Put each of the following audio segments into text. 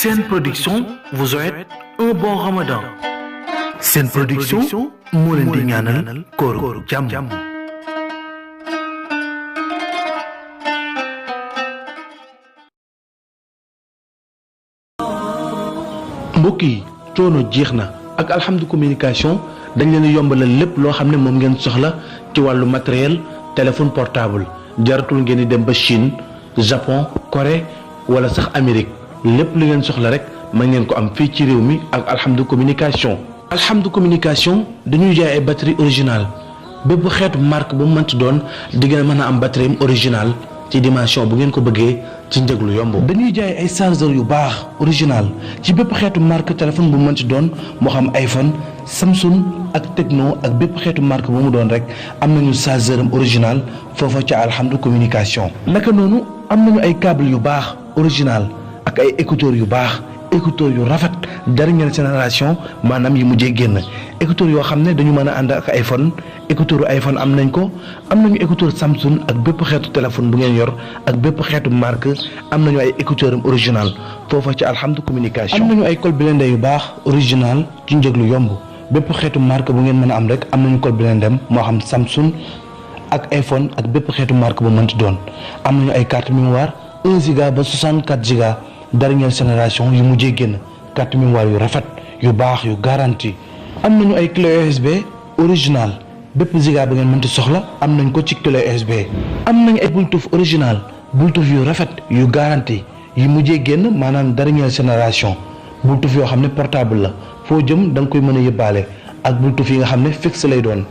Sen Production vous souhaite un bon Ramadan. Sen Production moo leen di ñaanal kooru jàmm. mbokk yi coono jeex na ak Alhamdu communication dañ leen a yombalal lépp loo xam ne moom ngeen soxla ci wàllu matériel téléphone portable jaratul ngeen di dem ba Chine Japon Corée wala sax Amérique lépp li ngeen soxla rek mën ngeen ko am fii ci réew mi ak Alhamdu communication. Alhamdu communication dañuy jaay ay batterie originale bépp xeetu marque bu mu mënti doon di ngeen mën a am batterie originale ci dimension bu ngeen ko bëggee ci njëg lu yomb. dañuy jaay ay chargeur yu baax original ci bépp xeetu marque téléphone bu mu mënti doon moo xam iPhone Samsung ak Tecno ak bépp xeetu marque bu mu doon rek am nañu chargeur original foofa ca Alhamdu communication. naka noonu am nañu ay câble yu baax original ak ay écouteurs yu baax écouteurs yu rafet dernière génération maanaam yi mujjee génn écouteurs yoo xam ne dañu mën a ànd ak iPhone écouteurs iPhone am nañ ko am nañu écouteurs Samsung ak bépp xeetu téléphone bu ngeen yor ak bépp xeetu marque am nañu ay écouteurs original foofa ci Alhamdu communication. am nañu ay col blindé yu baax original ci njëg lu yomb bépp xeetu marque bu ngeen mën a am rek am nañu col blindé moo xam Samsung ak iPhone ak bépp xeetu marque bu mënti doon am nañu ay carte mémoire 1 giga ba 64 giga dernière génération yu mujjee génn carte mémoire yu rafet yu baax yu garantie am nañu ay clé USB original bépp giga ba ngeen mënti soxla am nañ ko ci clé USB am nañu ay Bluetooth original Bluetooth yu rafet yu garantie yu mujjee génn maanaam dernière génération Bluetooth yoo xam ne portable la foo jëm da nga koy mën a yëbbaale ak Bluetooth yi nga xam ne fixe lay doon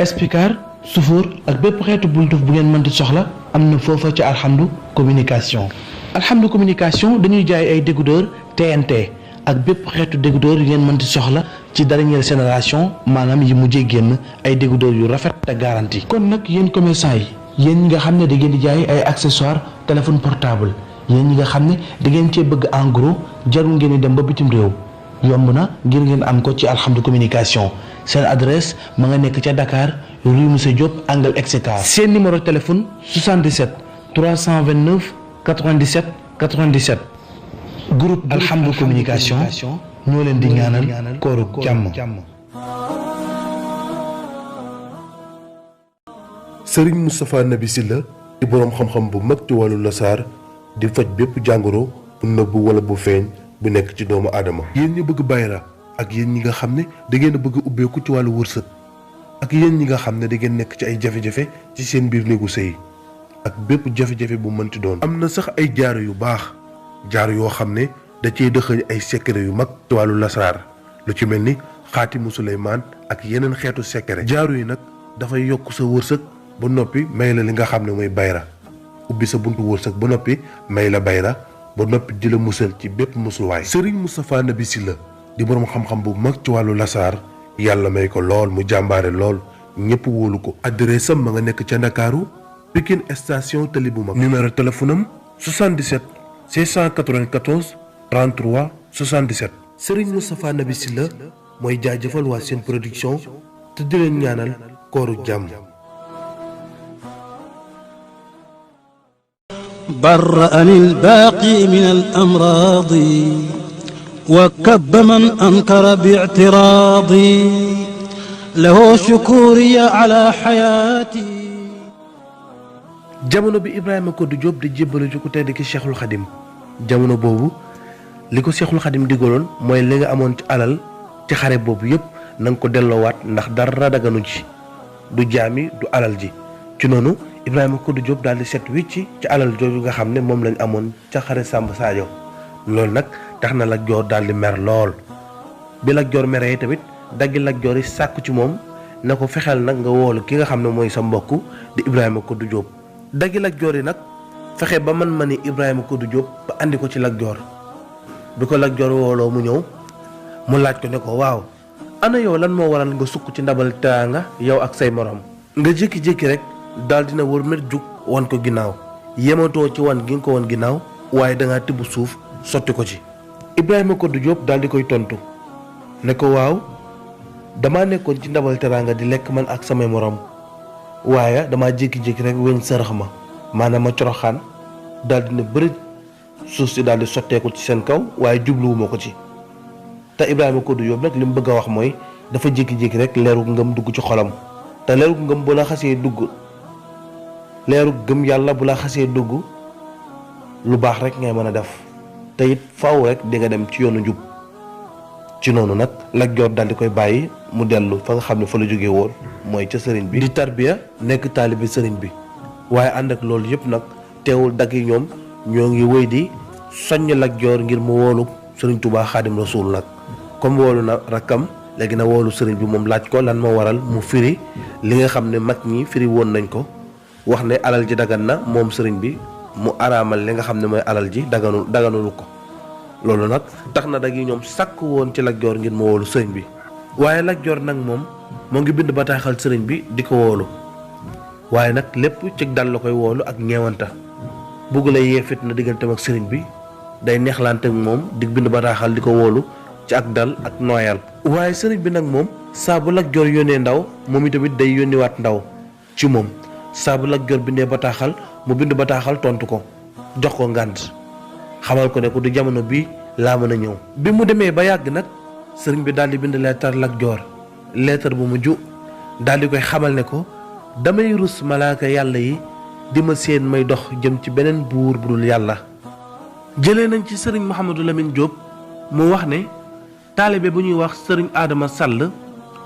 speaker suufur ak bépp xeetu Bluetooth bu ngeen mënti soxla am na foofa ci Alhamdu communication. Alhamdu communication dañuy jaay ay décodeur TNT ak bépp xeetu décodeur yu ngeen mënti soxla ci dernière génération maanaam yi mujjee génn ay décodeur yu rafet te garantie. kon nag yéen commerçant yi yéen ñi nga xam ne da ngeen di jaay ay accessoires téléphone portable yéen ñi nga xam ne da ngeen cee bëgg en gros jarul ngeen di dem ba bitim réew yomb na ngir ngeen am ko ci Alhamdu communication seen adresse ma nga nekk ca Dakar rue Monsieur Diop angle Exeter. seen numéro téléphone 77 329 97 97. groupe Alhamdu communication ñoo leen di ñaanal kooru jàmm. Serigne Moustapha Nabi Sylla di boroom xam-xam bu mag ci wàllu lasaar di faj bépp jàngoro bu nëbbu wala bu feeñ bu nekk ci doomu aadama. yéen ñi bëgg bayra ak yéen ñi nga xam ne da ngeen a bëgg ubbeeku ci wàllu wërsëg ak yéen ñi nga xam ne da ngeen nekk ci ay jafe-jafe ci seen biir néegu sëy ak bépp jafe-jafe bu mënti doon. am na sax ay jaaro yu baax jaaro yoo xam ne da cey dëxëñ ay secret yu mag ci wàllu lasraar lu ci mel ni xaatimu Suleymaan ak yeneen xeetu secret. jaaro yi nag dafay yokk sa wërsëg ba noppi may la li nga xam ne mooy bayra ubbi sa buntu wërsëg ba noppi may la bayra ba noppi di la musal ci bépp musulwaay. Serigne Moustapha Nabi Sylla di boroom xam-xam bu mag ci wàllu lasaar yàlla may ko lool mu jàmbaare lool ñëpp wóolu ko. adresse am ma nga nekk ca Ndakaaru Pikine station tali bu mag. numéro téléphone am 77 694 33 77. Serigne Moustapha Nabi Sylla mooy jaajëfal waa Sen Production te di leen ñaanal kooru jàmm. برأني الباقي من الأمراض وكب من أنكر باعتراضي له شكوري على حياتي. jamono bi Ibrahima Kodou Diop di jébbalu ci ku tedd ki Cheikhul Khadim jamono boobu li ko Cheikhul Khadim digaloon mooy li nga amoon ci alal ci xare boobu yépp na nga ko delloowaat ndax dara daganu ci du jaami du alal ji. ci noonu Ibrahima Kodou Diop daal di set wicc ci alal jooju nga xam ne moom lañ amoon ca xare Samba Sadio loolu nag tax na Lat Joor daal di mer lool bi Lat Joor meree tamit daggi Lat Joor yi sàkku ci moom na ko fexeel nag nga woolu ki nga xam ne mooy sa mbokk di Ibrahima Kodou Diop. daggi Lat Joor yi nag fexe ba man ni Ibrahima Kodou Diop ba andi ko ci Lat Joor bi ko Lat Joor wooloo mu ñëw mu laaj ko ne ko waaw ana yow lan moo waral nga sukk ci ndabal teraanga yow ak say morom nga jékki-jékki rek daal dina wër met jug wan ko ginnaaw yematoo ci wan gi nga ko wan ginnaaw waaye dangaa tibb suuf sotti ko ci. Ibrahima Kodou Diop daal di koy tontu ne ko waaw damaa nekkoon ci ndabal teraanga di lekk man ak samay morom waaye damaa jékki-jékki rek weñ sërëx ma maanaam ma coroxaan daal dina bëri suuf si daal di sotteeku ci seen kaw waaye jubluwuma ko ci. te Ibrahima Kodou Diop nag li mu bëgg a wax mooy dafa jékki-jékki rek leeru ngëm dugg ci xolam te leeru ngëm bu la xasee dugg leeru gëm yàlla bu la xasee dugg lu baax rek ngay mën a def te it faaw rek di nga dem ci yoonu njub. ci noonu nag Lat Joor daal di koy bàyyi mu dellu fa nga xam ne fa la jógee woon mooy ca sëriñ bi di tarbiya nekk taalibi sëriñ bi waaye ànd ak loolu yëpp nag teewul dagg yi ñoom ñoo ngi wéy di soññ Lat Joor ngir mu woolu sëriñ Tuubaa Xaadim Rasuul nag comme woolu na rakkam léegi na woolu sëriñ bi moom laaj ko lan moo waral mu firi li nga xam ne mag ñi firi woon nañ ko wax ne alal ji dagan na moom sëriñ bi mu araamal li nga xam ne mooy alal ji daganulu ko. loolu nag tax na dag yi ñoom sàkk woon ci Lat Joor ngir mu woolu sëriñ bi waaye Lat Joor nag moom moo ngi bind bataaxal sëriñ bi di ko woolu waaye nag lépp ci dal la koy woolu ak ñeewanta bugg la yee fit na digganteem ak sëriñ bi day neexlante ak moom di bind bataaxal di ko woolu ci ak dal ak nooyal. waaye sëriñ bi nag moom saa bu Lat Joor yónnee ndaw moom itamit day yónniwaat ndaw ci moom saa bu Lat Joor bindee bataaxal mu bind bataaxal tontu ko jox ko ngànt xamal ko ne ko du jamono bii laa mën a ñëw. bi mu demee ba yàgg nag sëriñ bi daal di bind leetar Lat Joor leetar bu mujj daal di koy xamal ne ko damay rus malaaka yàlla yi di ma seen may dox jëm ci beneen buur bu dul yàlla. jëlee nañ ci sëriñ Mouhamadou Lamine Diop mu wax ne taalibe bu ñuy wax sëriñ Adama Sall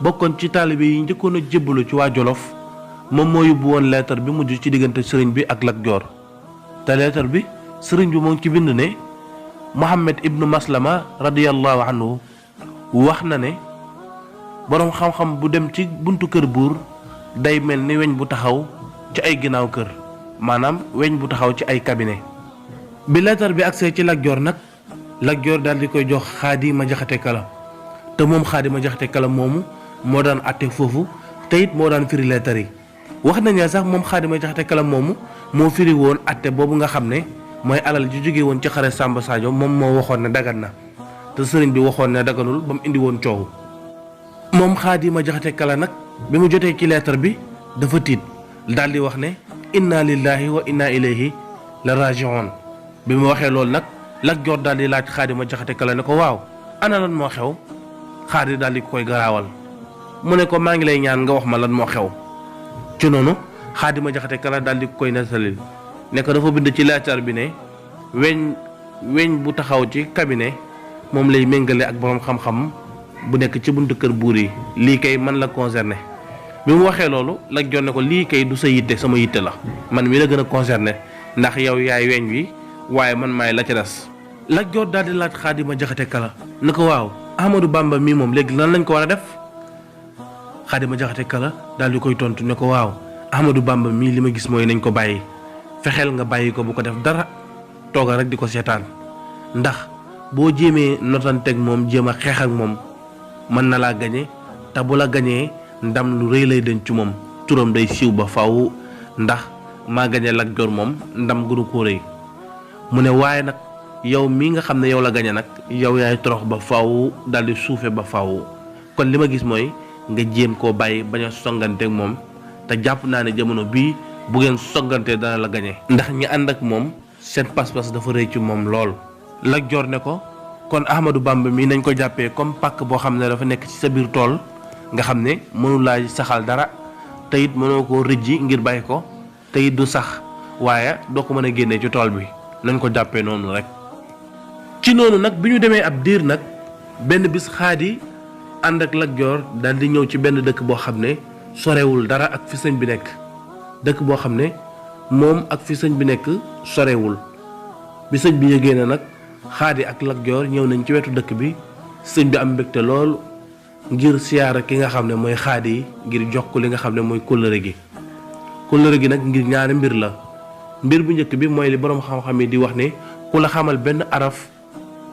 bokkoon ci taalibe yi njëkkoon a jébbalu ci waa Jolof moom moo yóbbu woon leetar bi mujj ci diggante sëriñ bi ak Lat Joor te leetar bi sëriñ bi moom ci bind ne Muhammad ibnu Maslama radiyallahu anhu wax na ne boroom xam-xam bu dem ci buntu kër buur day mel ni weñ bu taxaw ci ay ginnaaw kër maanaam weñ bu taxaw ci ay cabinet. bi leetar bi agsee ci Lat Joor nag Lat Joor daal di koy jox Xaadima Jaxate Kala te moom Xaadima Jaxate Kala moomu moo daan àtte foofu te it moo daan firi leetar yi wax nañ ne sax moom Xaadima Jaxate Kala moomu moo firi woon àtte boobu nga xam ne mooy alal ji jóge woon ci xare Samba Sadio moom moo waxoon ne dagan na te sëriñ bi waxoon ne daganul ba mu indi woon coow. moom Xaadima Jaxate Kala nag bi mu jotee ci leetar bi dafa tiit daal di wax ne inna lillahi wa inna ilayhi la raji'un bi mu waxee loolu nag Lat Joor daal di laaj Xaadima Jaxate Kala ne ko waaw ana lan moo xew. Xaadi daal di koy garaawal mu ne ko maa ngi lay ñaan nga wax ma lan moo xew. ci noonu Xaadima Jaxate Kala daal di koy nettalil ne ko dafa bind ci leetar bi ne weñ bu taxaw ci cabinet moom lay méngale ak boroom xam-xam bu nekk ci buntu kër buur yi lii kay man la concerné. bi mu waxee loolu Lat Joor ne ko lii kay du sa yitte sama yitte la man mi la gën a concerné ndax yow yaay weñ wi waaye man maay la ca des. Lat Joor daal di laaj Xaadima Jaxate Kala ne ko waaw Ahmadou Bamba mii moom léegi lan lañ ko war a def. Xaadima Jaxate Kala daal di koy tontu ne ko waaw Ahmadou Bamba mii li ma gis mooy nañ ko bàyyi fexeel nga bàyyi ko bu ko def dara toogal rek di ko seetaan ndax boo jéemee notanteeg moom jéem a xeex ak moom mën na laa gañe te bu la gañee ndam lu rëy lay den ci moom turam day siiw ba faw ndax maa gañe Lat Joor moom ndam gënu ko rëy mu ne waaye nag yow mii nga xam ne yow la gañe nag yow yaay torox ba faw daal di suufe ba faw kon li ma gis mooy nga jéem koo bàyyi bañ a songanteeg moom te jàpp naa ne jamono bii bu ngeen songantee dana la gañe ndax ñi ànd ak moom seen pas-pas dafa rëy ci moom lool. Lat Joor ne ko kon Ahmadou Bamba mii nañ ko jàppee comme pàkk boo xam ne dafa nekk ci sa biir tool nga xam ne mënu laa saxal dara te it mënoo koo rëjji ngir bàyyi ko te it du sax waaye doo ko mën a génnee ci tool bi nañ ko jàppee noonu rek. ci noonu nag bi ñu demee ab diir nag benn bis Xaadi ànd ak Lat Joor daal di ñëw ci benn dëkk boo xam ne sorewul dara ak fi sëñ bi nekk dëkk boo xam ne moom ak fi sëñ bi nekk sorewul bi sëñ bi yëgee na nag Xaadi ak Lat Joor ñëw nañ ci wetu dëkk bi sëñ bi am mbégte lool ngir siyaara ki nga xam ne mooy Xaadi ngir jox ko li nga xam ne mooy kóllëre gi nag ngir ñaari mbir la mbir bu njëkk bi mooy li boroom xam-xam yi di wax ne ku la xamal benn araf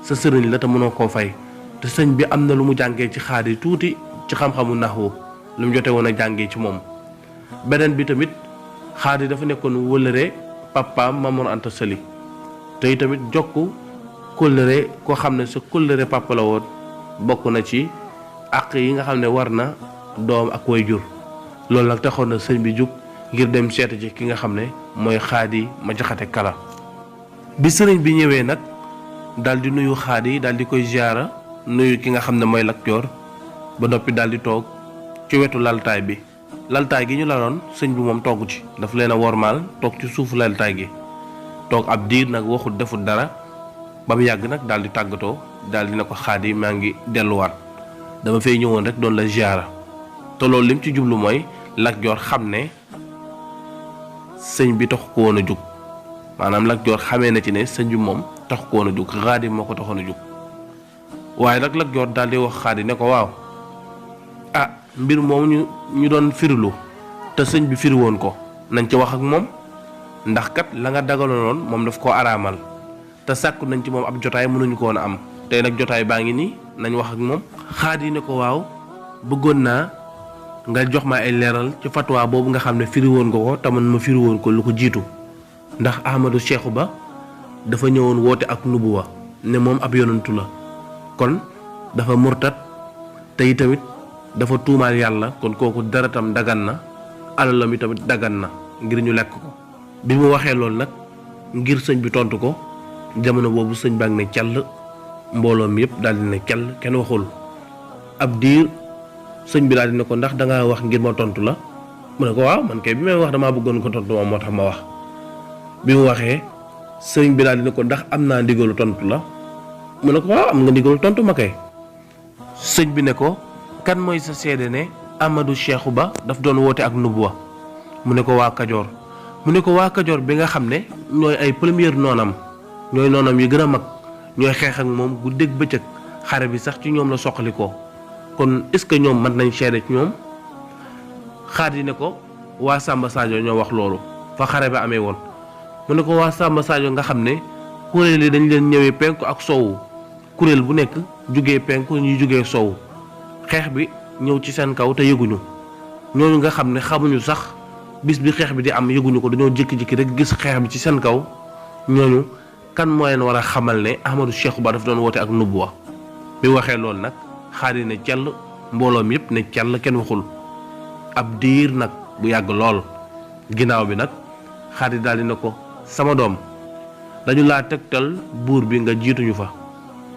sa sëriñ la te mënoo koo fay te sëñ bi am na lu mu jàngee ci Xaadi tuuti ci xam-xamu naxwu lu mu jote woon a jàngee ci moom. beneen bi tamit Xaadi dafa nekkoon wëllëre papaam Mamoor Anta Sali te tamit jokk kóllëre koo xam ne sa kóllëre papa la woon bokk na ci àq yi nga xam ne war na doom ak way jur loolu nag taxoon na sëñ bi jug ngir dem seeta ci ki nga xam ne mooy Xaadi ma Jaxate Kala bi sëriñ bi ñëwee nag daal di nuyu Xaadi daal di koy ziara nuyu ki nga xam ne mooy Lat Joor ba noppi daal di toog ci wetu laltaay bi. laltaay gi ñu laloon sëñ bi moom togg ci daf leen a wormaal toog ci suufu laltaay gi toog ab diir nag waxut defut dara ba mu yàgg nag daal di tàggatoo daal di ne ko Xaadi maa ngi delluwaat dama fay ñëwoon rek doon la ziara te loolu lim ci jublu mooy Lat Joor xam ne sëñ bi taxu ko woon a jug maanaam Lat Joor xamee na ci ne sëñ bi moom taxu ko woon a jug Xaadi moo ko taxoon a jug waaye nag Lat Joor daal di wax Xaadi ne ko waaw mbir moom ñu doon firilu te sëñ bi firi woon ko nañ ci wax ak moom ndax kat la nga dagaloon moom daf koo araamal te sàkku nañ ci moom ab jotaay mënuñu ko woon a am tey nag jotaay baa ngi nii nañ wax ak moom. Xaadi ne ko waaw bëggoon naa nga jox ma ay leeral ci fatwa boobu nga xam ne firi woon nga ko te man ma firi woon ko lu ko jiitu ndax Ahmadou Cheikhou Ba dafa ñëwoon woote ak nubuwa ne moom ab yonantu la kon dafa murtat te tamit dafa tuumaal yàlla kon kooku deretam dagan na alalam tamit dagan na ngir ñu lekk ko. bi mu waxee loolu nag ngir sëñ bi tontu ko jamono boobu sëñ baa ngi ne call mbooloo mi yëpp daal di ne call kenn waxul ab diir sëñ bi daal di ne ko ndax dangaa wax ngir ma tontu la mu ne ko waaw man kay bi may wax damaa bëggoon ko tontu moom moo tax ma wax. bi mu waxee sëñ bi daal di ne ko ndax am naa ndigalu tontu la mu ne ko waaw am nga ndigalu tontu ma kay. sëñ bi ne ko kan mooy sa seede ne Ahmadou Cheikhou Ba daf doon woote ak nubuwa mu ne ko waa Kajoor mu ne ko waa Kajoor bi nga xam ne ñooy ay première noonam ñooy noonam yi gën a mag ñooy xeex ak moom guddeeg bëccëg xare bi sax ci ñoom la soqalikoo kon est-ce que ñoom mën nañ seede ci ñoom. Xaadi ne ko waa Samba Sadio ñoo wax loolu fa xare bi amee woon mu ne ko waa Samba Sadio nga xam ne kuréel yi dañ leen ñëwee penku ak soowu kuréel bu nekk jugee penku ñuy jugee soowu xeex bi ñëw ci seen kaw te yëguñu ñooñu nga xam ne xamuñu sax bis bi xeex bi di am yëguñu ko dañoo jékki-jékki rek gis xeex bi ci seen kaw ñooñu kan moo leen war a xamal ne Ahmadou Cheikhou Ba daf doon woote ak nubuwa. bi waxee loolu nag Xaadi ne cell mbooloom yëpp ne cell kenn waxul ab diir nag bu yàgg lool ginnaaw bi nag Xaadi daal di ne ko sama doom dañu laa tegtal buur bi nga jiituñu fa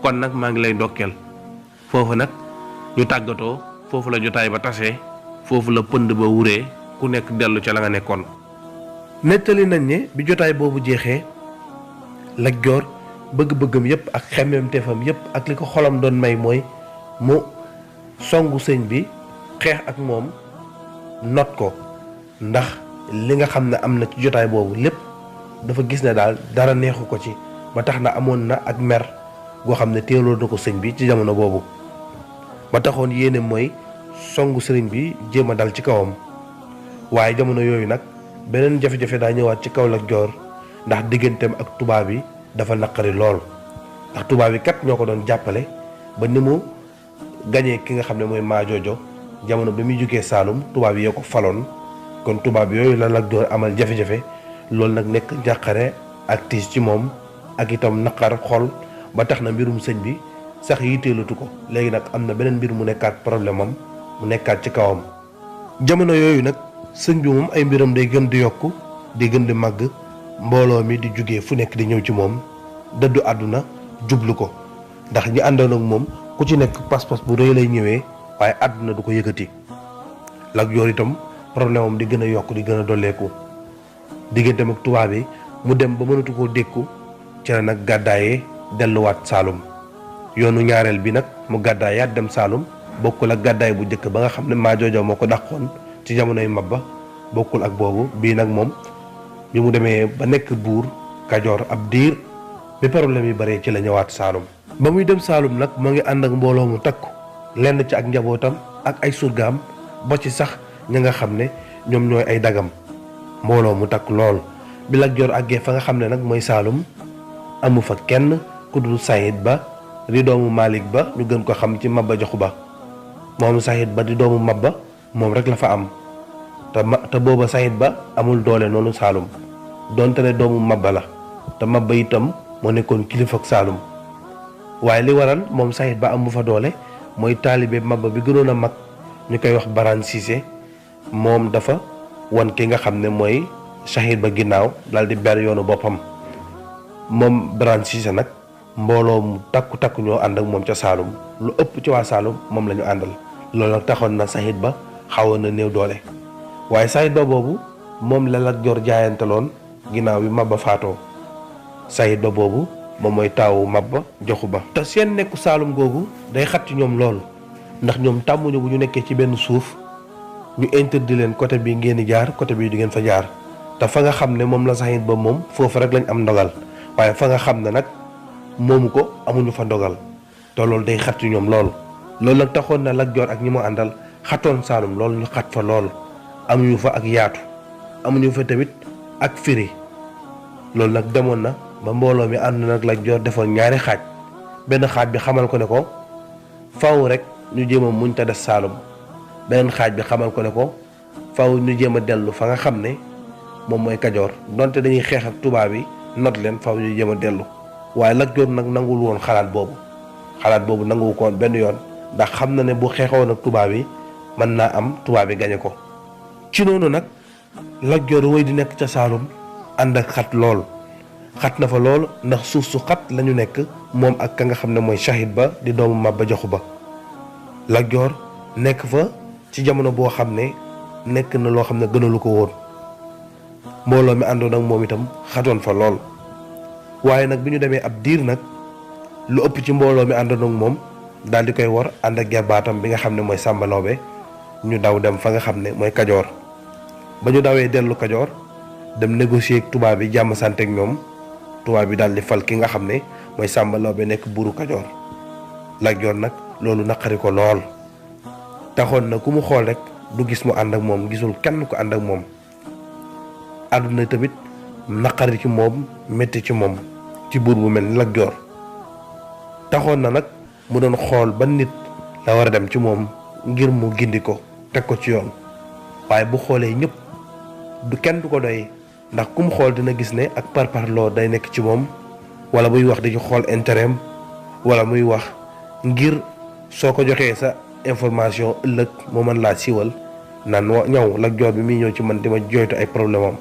kon nag maa ngi lay ndokkeel. foofu nag ñu tàggatoo foofu la jotaay ba tasee foofu la pënd ba wuree ku nekk dellu ca la nga nekkoon. nettali nañ ne bi jotaay boobu jeexee Lat Joor bëgg-bëggam yépp ak xemmemteefam yépp ak li ko xolam doon may mooy mu songu sëñ bi xeex ak moom not ko ndax li nga xam ne am na ci jotaay boobu lépp dafa gis ne daal dara neexu ko ci ba tax na amoon na ak mer goo xam ne teeloo na ko sëñ bi ci jamono boobu ba taxoon yéene mooy songu sëriñ bi jéem a dal ci kawam waaye jamono yooyu nag beneen jafe-jafe daa ñëwaat ci kaw Lat Joor ndax digganteem ak tubaab yi dafa naqari lool ndax tubaab yi kat ñoo ko doon jàppale ba ni mu gañee ki nga xam ne mooy Maajoojo jamono bi muy jógee Saalum tubaab yi yoo ko faloon kon tubaab yooyu la Lat Joor amal jafe-jafe loolu nag nekk njàqare ak tiis ci moom ak itam naqar xol ba tax na mbirum sëñ bi sax yitteelatu ko léegi nag am na beneen mbir mu nekkaat problème am mu nekkaat ci kawam. jamono yooyu nag sëñ bi moom ay mbiram day gën di yokku di gën di màgg mbooloo mi di jógee fu nekk di ñëw ci moom dëddu àdduna jublu ko ndax ñi àndoon ak moom ku ci nekk pas-pas bu rëy lay ñëwee waaye àdduna du ko yëkkati. Lat Joor itam problème am di gën a yokk di gën a dolleeku digganteem ak tubaab yi mu dem ba mënatu koo dékku ci la nag gàddaayee delluwaat Saalum yoonu ñaareel bi nag mu gàddaayaat dem Saalum bokkul ak gàddaay bu njëkk ba nga xam ne Maajoojo moo ko dàqoon ci jamonoy Mabba bokkul ak boobu bii nag moom bi mu demee ba nekk buur Kajoor ab diir bi problème yi bare ci la ñëwaat Saalum. ba muy dem Saalum nag mu ngi ànd ak mbooloo mu takku lenn ci ak njabootam ak ay surgaam ba ci sax ña nga xam ne ñoom ñooy ay dagam mbooloo mu takk lool bi Lat Joor àggee fa nga xam ne nag mooy Saalum amu fa kenn ku dul Sayid Ba di doomu Malick Ba ñu gën ko xam ci Maba Jaxu Ba moom Sayid Ba di doomu Maba moom rek la fa am te booba Sayid Ba amul doole noonu Saalum donte ne doomu Maba la te Maba itam moo nekkoon kilifa ak Saalum waaye li waral moom Sayid Ba amu fa doole mooy taalibe Maba bi gënoon a mag ñu koy wax Baraan Siise moom dafa wan ki nga xam ne mooy Sayid Ba ginnaaw daal di ber yoonu boppam moom Baraan Siise nag mbooloo mu takku ñoo ànd ak moom ca Saalum lu ëpp ci waa Saalum moom la ñu àndal. loolu nag taxoon na Sayid Ba xawoon na néew doole waaye Sayid Ba boobu moom la Lat Joor jaayantaloon ginnaaw bi Maba faatoo. Sayid Ba boobu moom mooy taawu Maba Jaxu Ba. te seen nekku Saalum googu day xat ci ñoom lool ndax ñoom tàmmuñu bu ñu nekkee ci benn suuf ñu interdit leen côté bi ngeen di jaar côté bi du ngeen fa jaar te fa nga xam ne moom la Sayid Ba moom foofu rek lañ am ndogal waaye fa nga xam ne nag moomu ko amuñu fa ndogal te loolu day xat ci ñoom lool. loolu nag taxoon na Lat Joor ak ñi mu àndal xatoon Saalum loolu ñu xat fa lool amuñu fa ak yaatu amuñu fa tamit ak firi loolu nag demoon na ba mbooloo mi ànd nag Lat Joor defoon ñaari xaaj benn xaaj bi xamal ko ne ko faw rek ñu jéem a muñ te des Saalum beneen xaaj bi xamal ko ne ko faw ñu jéem a dellu fa nga xam ne moom mooy Kajoor donte dañuy xeex ak tubaab yi not leen faw ñu jéem a dellu waaye Lat Joor nag nanguwul woon xalaat boobu nanguwu ko woon benn yoon ndax xam na ne bu xeexoon ak tubaab yi mën naa am tubaab yi gañe ko. ci noonu nag Lat Joor wéy di nekk ca Saalum ànd ak xat lool xat na fa lool ndax suuf su xat la ñu nekk moom ak ka nga xam ne mooy Sayid Ba di doomu Maba Jaxu Ba. Lat Joor nekk fa ci jamono boo xam ne nekk na loo xam ne gënalu ko woon mbooloo mi àndoon ak moom itam xatoon fa lool waaye nag bi ñu demee ab diir nag lu ëpp ci mbooloo mi àndoon ak moom daal di koy war ànd ak gerbaatam bi nga xam ne mooy Sàmba Lawbe ñu daw dem fa nga xam ne mooy Kajoor. ba ñu dawee dellu Kajoor dem négocier ak tubaab bi jàmm sante ak ñoom tubaab bi daal di fal ki nga xam ne mooy Sàmba Lawbe nekk buuru Kajoor. Lat Joor nag loolu naqari ko lool taxoon na ku mu xool rek du gis mu ànd ak moom gisul kenn ku ànd ak moom. àdduna tamit naqari ci moom métti ci moom ci buur bu mel ni Lat Joor taxoon na nag mu doon xool ba nit la war a dem ci moom ngir mu gindi ko teg ko ci yoon waaye bu xoolee ñëpp du kenn du ko doy ndax ku mu xool dina gis ne ak parparloo day nekk ci moom wala muy wax di ci xool intérêt am wala muy wax ngir soo ko joxee sa information ëllëg moo mën laa siiwal naan ñëw Lat Joor bi muy ñëw ci man di ma jooytu ay problème am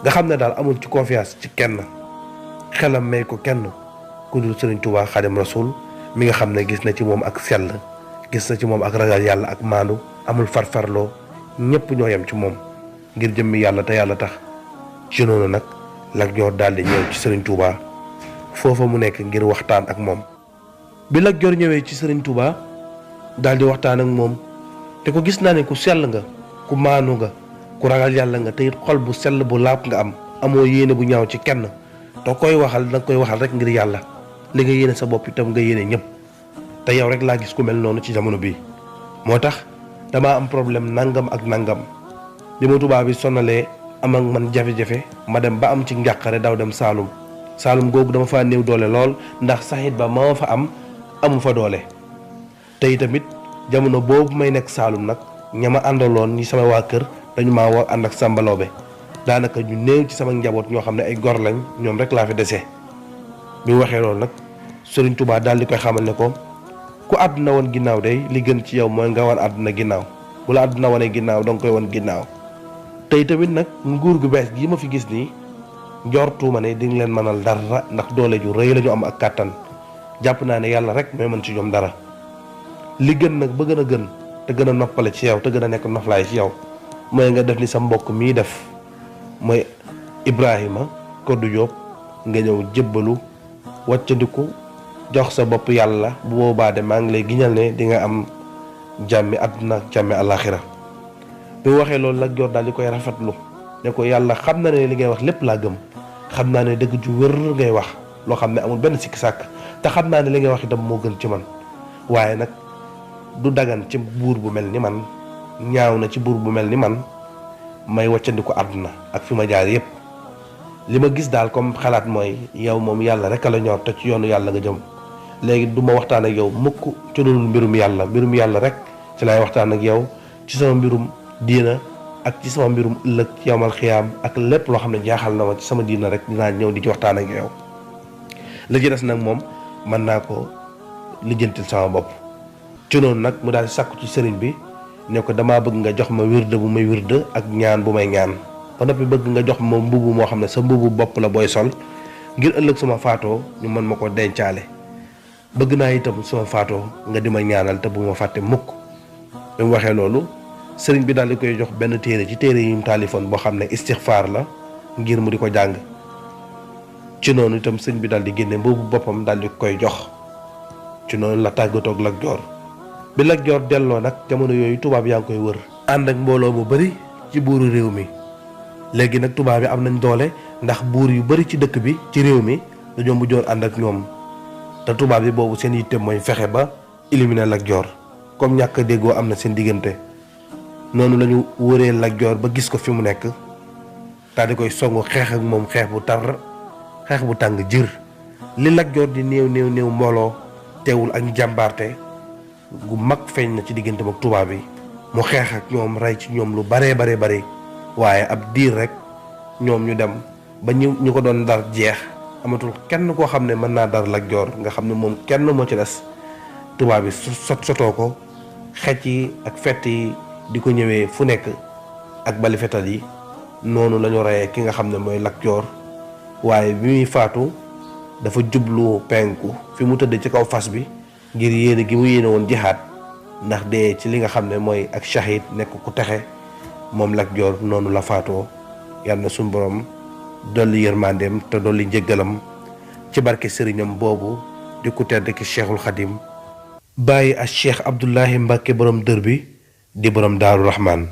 nga xam ne daal amul ci confiance ci kenn xelam may ko kenn ku dul Sëriñ Tuubaa Xaadimu Rasuul mi nga xam ne gis na ci moom ak sell gis na ci moom ak ragal yàlla ak maandu amul farfarloo ñëpp ñoo yem ci moom ngir jëmmi yàlla te yàlla tax. ci noonu nag Lat Joor daal di ñëw ci Sëriñ Tuubaa foofa mu nekk ngir waxtaan ak moom. bi Lat Joor ñëwee ci Sëriñ Tuubaa daal di waxtaan ak moom te ko gis naa ne ku sell nga ku maanu nga ku ragal yàlla nga te it xol bu sell bu laab nga am amoo yéene bu ñaaw ci kenn te koy waxal danga koy waxal rek ngir yàlla li nga yéene sa bopp itam nga yéene ñëpp te yow rek laa gis ku mel noonu ci jamono bii. moo tax damaa am problème nangam ak nangam li ma tubaab bi sonalee am ak man jafe-jafe ma dem ba am ci njàqare daw dem Saalum googu dama faa néew doole lool ndax Sayid Ba ma fa am amu fa doole te tamit jamono boobu may nekk Saalum nag ña ma àndaloon ñi sama waa kër dañu maa war ànd ak Sàmba Lawbe daanaka ñu néew ci sama njaboot ñoo xam ne ay gor lañ ñoom rek laa fi dese. bi mu waxee loolu nag Sëriñ Tuubaa daal di koy xamal ne ko ku àdduna woon ginnaaw day li gën ci yow mooy nga wan àdduna ginnaaw bu la àdduna wanee ginnaaw danga koy wan ginnaaw. tey tamit nag nguur gu bees gi ma fi gis nii njortuuma ne di nga leen mënal dara ndax doole ju rëy la ñu am ak kàttan jàpp naa ne yàlla rek mooy mën ci ñoom dara. li gën nag ba gën a gën te gën a noppale ci yow te gën a nekk noflaay ci yow mooy nga def ni sa mbokk mii def mooy Ibrahima Koddu Jóob nga ñëw jébbalu wàccandiku jox sa bopp yàlla bu boobaa de maa ngi lay giñal ne di nga am jàmmi àdduna jàmmi àllaaxira. bi mu waxee loolu Lat Joor daal di koy rafetlu ne ko yàlla xam na ne li ngay wax lépp laa gëm xam naa ne dëgg ju wér ngay wax loo xam ne amul benn sikki sàkk te xam naa ne li ngay wax itam moo gën ci man waaye nag du dagan ci buur bu mel ni man ñaaw na ci buur bu mel ni man may wàccandiku àdduna ak fi ma jaar yépp li ma gis daal comme xalaat mooy yow moom yàlla rek a la ñor te ci yoonu yàlla nga jëm léegi du ma waxtaan ak yow mukk ci loolu mbirum yàlla rek ci laay waxtaan ak yow ci sama mbirum diina ak ci sama mbirum ëllëg ci yawmal xiyaam ak lépp loo xam ne jaaxal na ma ci sama diina rek dinaa ñëw di ci waxtaan ak yow la ci des nag moom mën naa ko lijjantil sama bopp. ci noonu nag mu daal di sàkku ci sëriñ bi ne ko damaa bëgg nga jox ma wirde bu may wirde ak ñaan bu may ñaan ba noppi bëgg nga jox ma mbubu moo xam ne sa mbubu bopp la booy sol ngir ëllëg suma faatoo ñu mën ma ko dencaale. bëgg naa itam suma faatoo nga di ma ñaanal te bu ma fàtte mukk. bi mu waxee loolu sëriñ bi daal di koy jox benn téere ci téere yi mu taalifoon boo xam ne istixfaar la ngir mu di ko jàng. ci noonu itam sëriñ bi daal di génne mbubu boppam daal di koy jox. ci noonu la tàggatoo ak Lat Joor. bi Lat Joor delloo nag jamono yooyu tubaab yaa ngi koy wër. ànd ak mbooloo mu bari ci buuru réew mi. léegi nag tubaab yi am nañ doole ndax buur yu bari ci dëkk bi ci réew mi dañoo mujjoon ànd ak ñoom. te tubaab yi boobu seen yitte mooy fexe ba éliminer Lat Joor comme ñàkk déggoo am na seen diggante. noonu lañu wëree Lat Joor ba gis ko fi mu nekk daal di koy songu xeex ak moom xeex bu tàng jër. li Lat Joor di néew mbooloo teewul ak njàmbaarte gu mag feeñ na ci diggante ak tubaab yi. mu xeex ak ñoom rey ci ñoom lu bare waaye ab diir rek ñoom ñu dem ba ñu ko doon dar jeex amatul kenn koo xam ne mën naa dar Lat Joor nga xam ne moom kenn moo ci des. tubaab yi sotoo ko xecc yi ak fett yi di ko ñëwee fu nekk ak bali fetal yi. noonu lañu reyee ki nga xam ne mooy Lat Joor. waaye bi muy faatu dafa jublu penku fi mu tëdd ci kaw fas bi ngir yéene gi mu yéene woon jihaad ndax dee ci li nga xam ne mooy ak shahid nekk ku texe. moom Lat Joor noonu la faatoo. yàlla na suñu borom dolli yërmandeem te dolli njëggalam ci barke sëriñam boobu di ku tedd ki Cheikhul Xadim bàyyi ak Cheikh Abdoulahi Mbàkke borom dër bi di borom Daaru Rahman.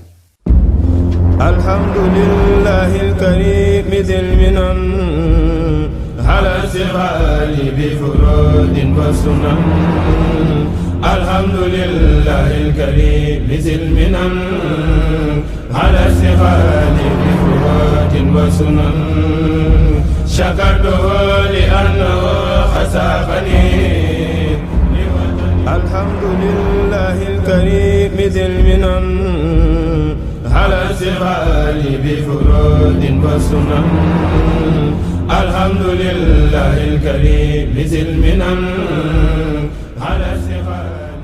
alhamdulillahi alkarim dil minan ala sixaali bi furudin wa sunan. alhamdulillahi alkarim dil minan ala sixaali bi furudin wa sunan. shakartuhu li annahu xasaqani. alhamdulillahi alkarim dil minan على سغال بفرود وسنن. الحمد لله الكريم ذي المنن على سغال